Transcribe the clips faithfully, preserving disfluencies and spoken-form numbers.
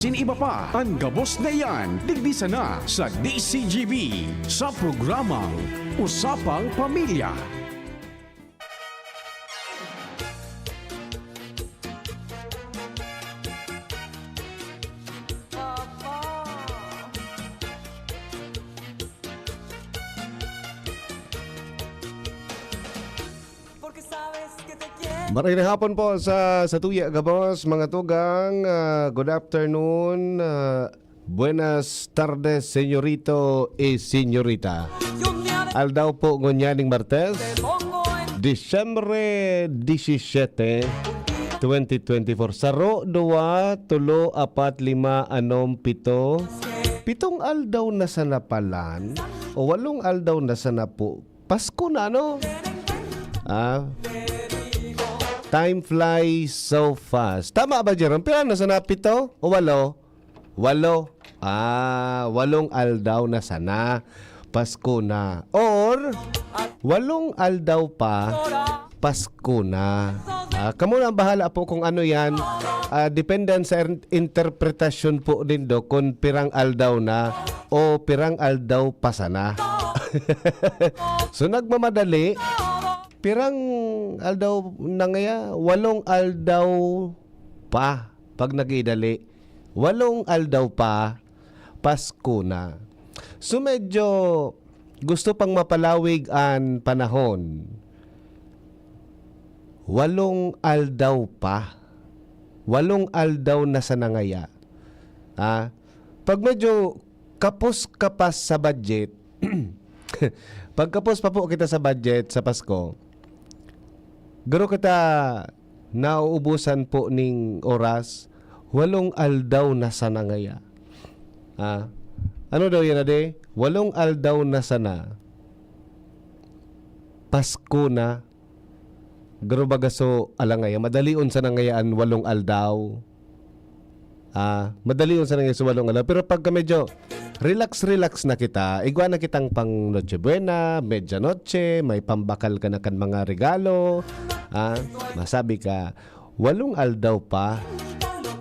Sin iba pa, an gabos na iyan, digdi sana sa D C G B, sa programang Usapang Pamilya. Maray na hapon po sa, sa tuya gabos, mga tugang. Ah, good afternoon. Ah, buenas tardes, senyorito y senyorita. Aldaw po ngunyan ning Martes, Disyembre disisiete, twenty twenty-four. Saro, duwa, tulo, apat, lima, anom, pito. Pitong aldaw na sana palan, o walong aldaw na sana po. Pasko na, ano? Ah, time flies so fast. Tama ba, Jerome? Pila na sana? Pito o walo? Walo. Ah, walong aldaw na sana. Pasko na. Or, walong aldaw pa, Pasko na. Ah, kamo na ang bahala po kung ano yan. Ah, depende sa er-, interpretasyon po nindo kung pirang aldaw na o pirang aldaw pa sana. So, nagmamadali. Pirang aldaw na ngaya? Walong aldaw pa pag nagidali. Walong aldaw pa, Pasko na. So, medyo gusto pang mapalawig an panahon. Walong aldaw pa. Walong aldaw na sana ngaya. Ah, pag medyo kapos-kapas sa budget, pag kapos pa po kita sa budget sa Pasko, garo kita nauubusan po ning oras, walong aldaw na sana ngaya. Ah, ano daw yan, ade? Walong aldaw na sana. Pasko na. Garo baga so, ala ngaya, madalion sana ngaya an walong aldaw. Ah, madalion sana ngaya so walong aldaw. Pero pagka medyo relax-relax na kita, igwa na kitang pang Noche Buena, Media Noche, may pambakal ka na kan mga regalo. Ah, masabi ka, walong aldaw pa,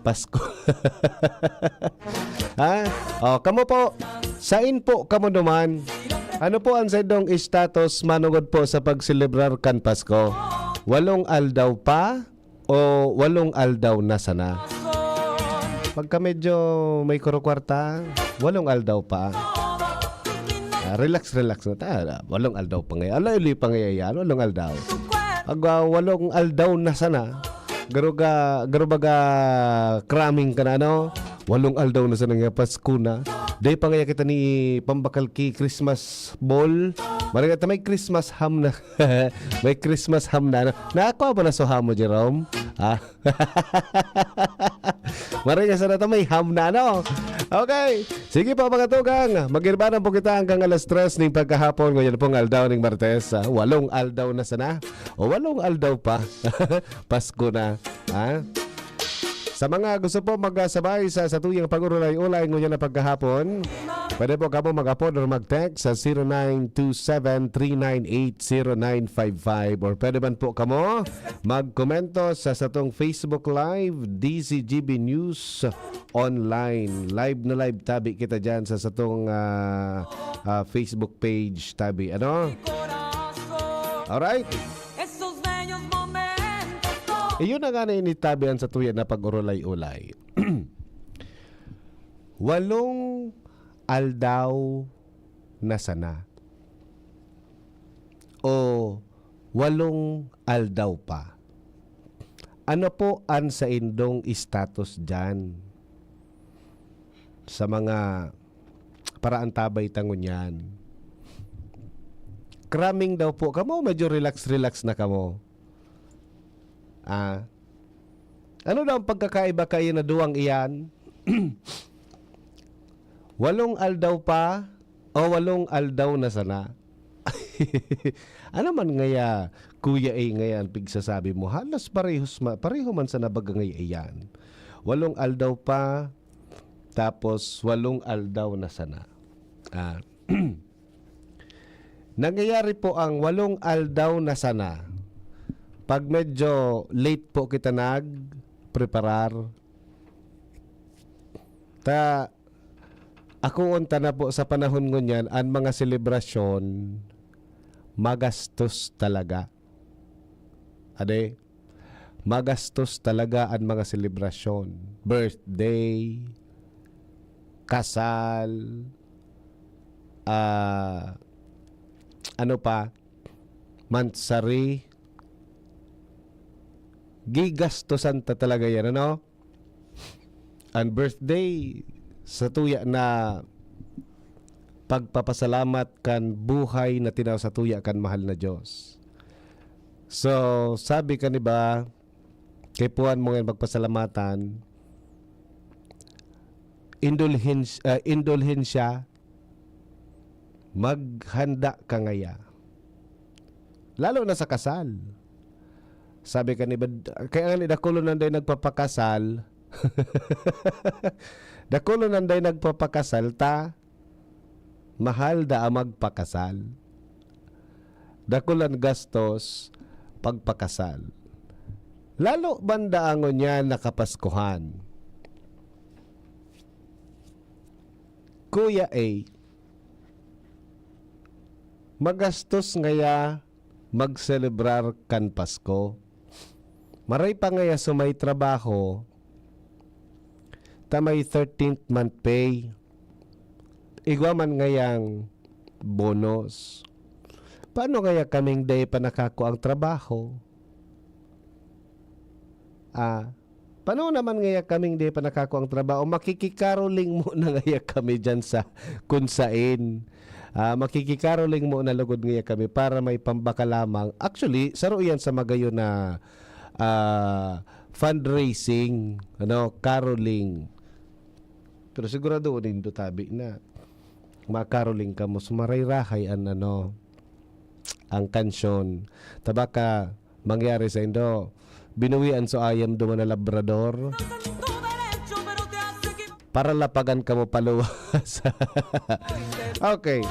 Pasko. Ha? O, kamo po, sain po kamo duman? Ano po ang saindong status manongod po sa pagselebrar kan Pasko? Walong aldaw pa o walong aldaw na sana? Pagka medyo may kurukwarta, walong aldaw pa. Ah, relax, relax na ta. Walong aldaw pa ngayon. Ala, ili pa ngayon yan. Walong aldaw. Pag, ah, walong aldaw na sana, garo ga, garo baga cramming ka na, no? Walong aldaw na sana nga Pasko na. Di pa ngaya kita ni pambakal ki Christmas ball. Maragata may Christmas ham na. May Christmas ham na, no? Nakakuha ba na so ham mo, Jerome? Ah. Maray ka sana ta may ham na, ano? Okay. Sige po, mga tugang. Magirbanan po kita hanggang alas tres ning pagkahapon. Ngayon pong aldaw ning Martes, ah, walong aldaw na sana. O walong aldaw pa. Pasko na. Ha? Sa mga gusto po magsabay sa satuyang pag-urulay-ulay ngunyan na pagkahapon, pwede po kamo mag-apod or mag-text sa zero nine two seven three nine eight zero nine five five, or pwede man po kamo magkomento sa satong Facebook Live, D Z G B News Online. Live na live tabi kita dyan sa satong, ah, ah, Facebook page tabi. Ano? Alright. Iyon na nga na initabi an satuya na pag-urulay-ulay. Walong aldaw na sana. O walong aldaw pa. Ano po an saindong status diyan? Sa mga paraantabay ta ngunyan. Cramming daw po kamo, medyo relax-relax na kamo. Ah, ano daw ang pagkakaiba kaiyan na duwang iyan? Walong aldaw pa o walong aldaw na sana? Ano man ngaya, Kuya A, ngaya ang pigsasabi mo? Halos parehos ma-, pareho man sana baga ngaya iyan. Walong aldaw pa, tapos walong aldaw na sana. Ah, nangyayari po ang walong aldaw na sana. Pag medyo late po kita nagpreparar, Ta, akoon ta na po sa panahon ngunyan, an mga selebrasyon, magastos talaga. Ade, magastos talaga an mga selebrasyon. Birthday, kasal, ah, ano pa, monthsary. Gigastosan ta talaga yan, ano? An birthday, satuya na pagpapasalamat kan buhay na tinao satuya kan mahal na Dios. So, sabi kan iba, kaipuhan mo ngayon pagpasalamatan, indulhens-, ah, indulhensya, maghanda ka ngaya. Lalo na sa kasal. Sabi kan iba, kaya nga ni dakulon nanday nagpapakasal. Dakulon nanday nagpapakasal ta, mahal da ang magpakasal. Dakul an gastos pagpakasal. Lalo banda ngunyan na Kapaskuhan. Kuya A, magastos ngaya magselebrar kan Pasko. Maray pa ngaya sa may trabaho, ta may thirteenth month pay. Igwa man ngayang bonus. Paano ngaya kaming dai pa nakakuang trabaho? Ah, paano naman ngaya kaming dai pa nakakuang trabaho? Makikikaroling muna ngaya kami diyan sa kung sain. Ah, makikikaroling muna lugod ngaya kami para may pambakal lamang. Actually, saro iyan sa magayon na, ah, fundraising, ano, caroling. Pero sigurado nindo tabi na makaroling kamo, so marayrahay an, ano, ang kansyon. Ta baka mangyari saindo, binuwian so ayam duman na labrador. Para lapagan kamo paluwas. Okay.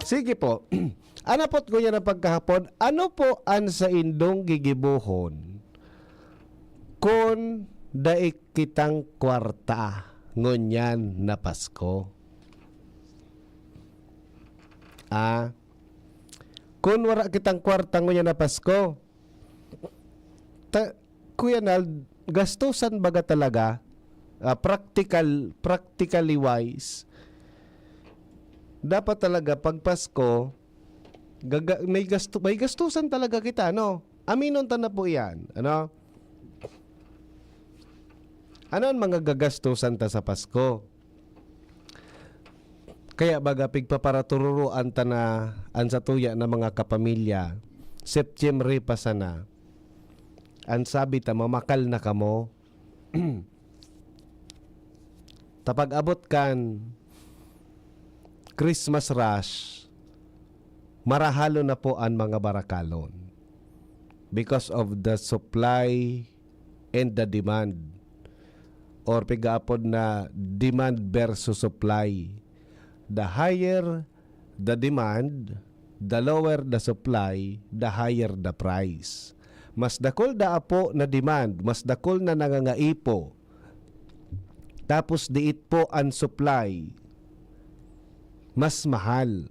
Sige po. An apot ngunyan na pagkahapon, ano po an saindong gigibohon kun dai kitang kwarta ngunyan na Pasko? Ah, kun wara kitang kwarta ngunyan na Pasko, ta-, Kuya Nald, gastusan baga talaga, ah, practical, practically wise, dapat talaga pag Pasko, gaga-, may gastu-, may gastusan talaga kita, no? Aminon ta na po iyan, ano? Ano an mga gagastusan ta sa Pasko? Kaya baga pigpaparatururoan ta na an satuya na mga kapamilya, Setyembre pa sana. An sabi ta, mamakal na kamo. Ta pag-abot kan Christmas rush, marahalon na po an mga barakalon because of the supply and the demand, or pigaapod na demand versus supply. The higher the demand, the lower the supply, the higher the price. Mas dakul da apo na demand, mas dakul na nangangaipo, tapos diit po an supply, mas mahal.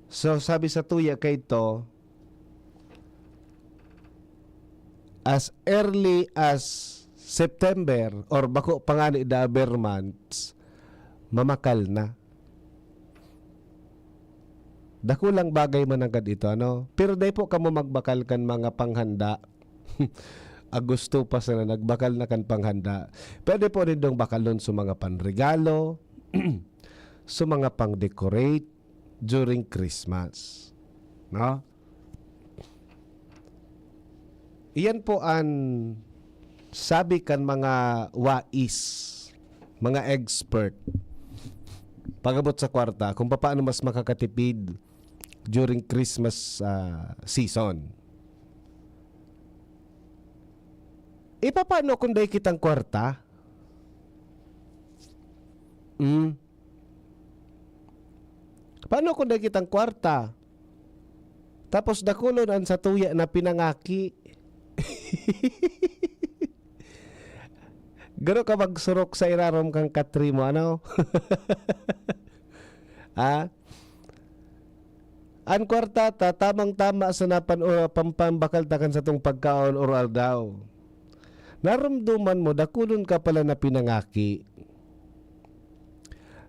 So, sabi sa tuya kay to, as early as September or bako pa ngani the other months, mamakal na. Dakulang bagay man nanggad ito, ano? Pero dai po kamo magbakal kan mga panghanda. Agosto pa sana nagbakal na kan panghanda. Pwede po nindong bakalon sa mga panregalo, sa mga pang-decorate during Christmas. No? Iyan po an sabi kan mga wais, mga expert, pag-abot sa kwarta, kung papaano mas makakatipid during Christmas, ah, season. E, papaano kung dai kitang kwarta? Hmm. Paano kung dai kitang kwarta? Tapos dakulon an satuya na pinangaki. Garo ka magsurok sa irarom kan katre mo, ano? Ah? An kwarta ta, tamang-tama sana pan, o, pampambakal ta kan satong pagkaon or aldaw. Naromdoman mo, dakulon ka pala na pinangaki.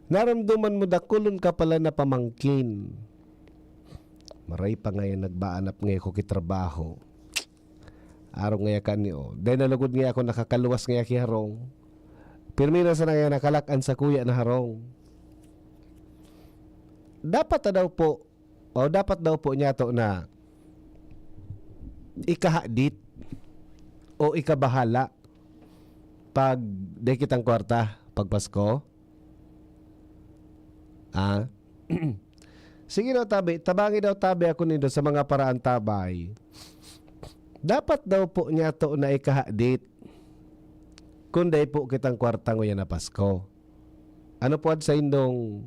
Naromdoman mo, dakulon ka pala na pamangkin. Maray pa ngayon, nagbaanap ngayon ko ki trabaho. Arong ngaya kani, oh. Dai na lugod ngaya ako nakakaluwas ngaya ki harong. Pirmi na sana ngaya nakalak-an sa kuya na harong. Dapat na daw po, o dapat daw po niya to na ikahadit o ikabahala pag di kitang kwarta pag Pasko? Ah? Sige daw, tabi. Tabangi daw, tabi, ako nindo sa mga paraan, tabay. Dapat daw po niya to na ikahadit kung dai po kitang kwarta nguyan na Pasko. Ano po an saindong,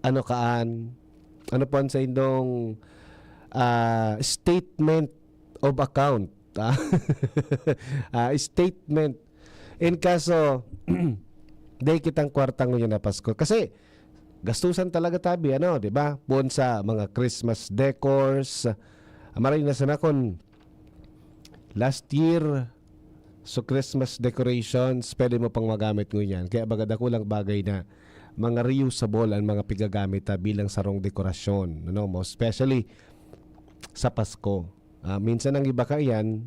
ano kaan? Ano po an saindong, ah, statement of account? Ah, ah, statement. In kaso, dai kitang kwarta nguyan na Pasko. Kasi, gastusan talaga tabi, ano, di ba? Poon sa mga Christmas decors. Maray na sana kun last year, so Christmas decorations, pwede mo pang magamit ngunyan. Kaya baga dakulang bagay na mga reusable ang mga pigagamit ta bilang sarong dekorasyon, ano, most especially sa Pasko. Ah, minsan ang iba kaiyan,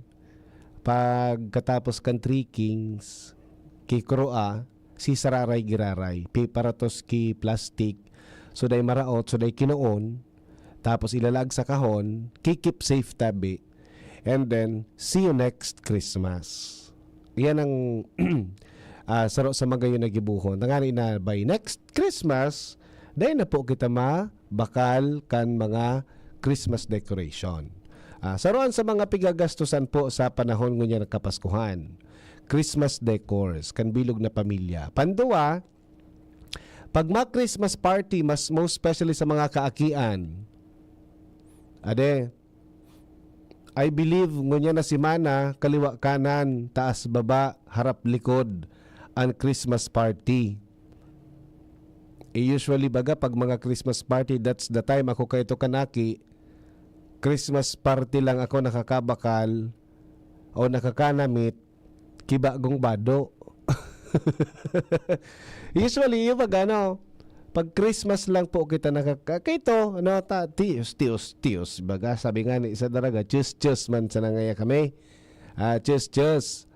pagkatapos kan Three Kings, ki Croa, si sararay giraray, piparatos ki plastic, so dai maraot, so dai kinoon, tapos ilalaag sa kahon, ki keep safe tabi, and then, see you next Christmas. Yan ang ah, saro sa magayon na gibohon. Tangani na by next Christmas, dai na po kita mabakal kan mga Christmas decoration. Ah, saroan sa mga pigagastusan po sa panahon ngunyan na Kapaskuhan, Christmas decors kan bilog na pamilya. Pandua, pag mga Christmas party, mas most especially sa mga kaakian, ade, I believe, ngunyan na semana, kaliwa kanan, taas baba, harap likod, an Christmas party. Eh, usually baga, pag mga Christmas party, that's the time ako kaito kanaki, Christmas party lang ako nakakabakal o nakakanamit ki bagong bado. Usually, yung pag ano, pag Christmas lang po kita nakaka-, kaito, ano, ta-, tios, tios, tios. Baga, sabi nga ni isa talaga, "Tiyos, tiyos man sana ngaya kami." Ah, tiyos, tiyos.